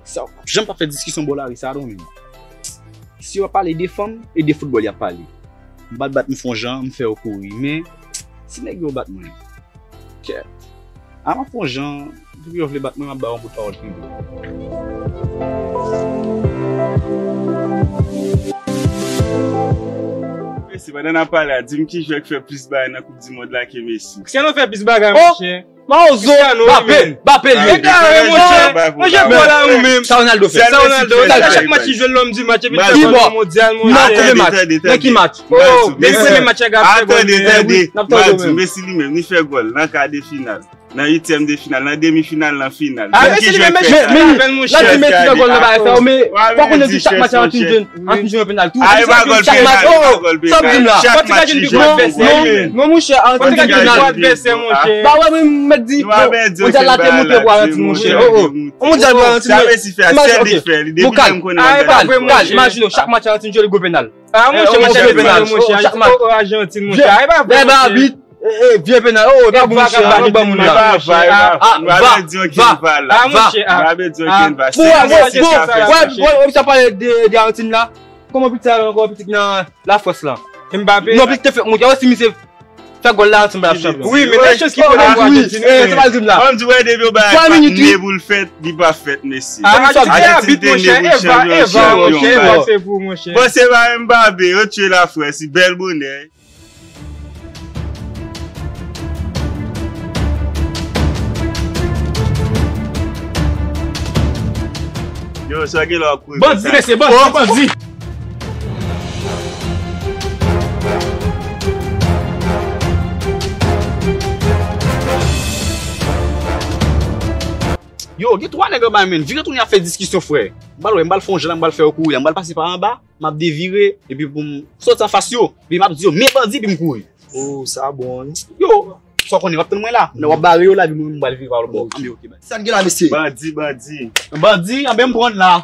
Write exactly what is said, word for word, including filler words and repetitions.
Sa, janm pa fè diskisyon bò lari sa, non, men. Si yo ap pale de fanm, e de foutbòl y ap pale. M pa t bat, m fè yon jan, m fè yo kouri. Men, si nèg yo bat mwen, kè. A, m ap fè yon jan, depi yo vle bat mwen, m ap ba yo yon bout pawòl prive. Messi, pandan n ap pale a, di m ki jwè k fè plis bagay nan Koup di Mond la ke Messi? Cristiano fè plis bagay, monchè. Mawozo, Cristiano, Mbappé, men. Mbappé li ye. Egare, monchè. Monchè, pa la ou menm. Sa Ronaldo fè. Sa Ronaldo. Sa chak match li jwe lòm di match, epi li fè gòl nan mondyal, monchè. Nan konbyen match? Nan ki match? Oh, men premye match la, fè gòl. Atande, tande. N ap tande ou menm. Messi li menm, li fè gòl nan ka de final, nan uityèm de final, nan demi final, nan final. Ah, Messi li menm, Messi li menm, monchè. L ap di Messi fè gòl nan bagay sa yo, men fòk ou konnen tou chak match Argentine jwe, Argentine jwe penal tou. Ah, e pa gòl penal, e pa gòl penal. Chak match li jwe pou gòl. Non, monchè, Argentine jwe penal. Ba wè, men m mèt di, mondyal la te moute pou Argentine, monchè. Oh, oh. Mondyal pou Argentine. Sa Messi fè a, sèl li fè, li depi lè m konnen. Kalm, kalm, imajine w, chak match Argentine jwe, li gòl penal. Ah, monchè, match Argentine, monchè. Chak match. Argentine, monchè. Ah, e pa vre, monchè. Vye abit. Eh, eh, vye penal. Oh, e pa bon, monchè. Ann ban moun la. Ah, ah, va, va. Ah, monchè, ah. Pou, pou, pou, pou sa pale de, de Argentine la. Kòman pitit sa ankò, pitit nan Lafrans la? Mbappé. Non, pitit te fèk monte. Wè si misye fè gòl la, Argentine ap chanpyon. Wi, men nan chans ki konnen pou Argentine. Eh, se pa dim la. Ann di wè depi yo bay Mbappé pou l fèt, li pa fèt, mesye. Ah, Argentine te abit, monchè. Eva, Eva, monchè. Eva se pou, monchè. Bon, se pa Mbappé, yo tchwe Lafrans, bèl bonè. Yo, sa gen lè w ap kouri. Bandi, mesye, bandi, bandi. Yo, gen twa nèg anba men. Vire tounen ap fè diskisyon, frè. M pral wè, m pral fè yon jan la, m pral fè yo kouri la. M pral pase pa anba. M ap devire, epi pou m soti anfas yo, epi m ap di yo, "Men bandi," epi m kouri. Oh, sa bon, wi. Yo, sa w konnen, w ap tann mwen la. Lè w ap bare yo la, epi mwen, m pral vire pa lòt bò. Anben, oke, bye. Sa k gen la, mesye? Bandi, bandi. Bandi, anben m pran la.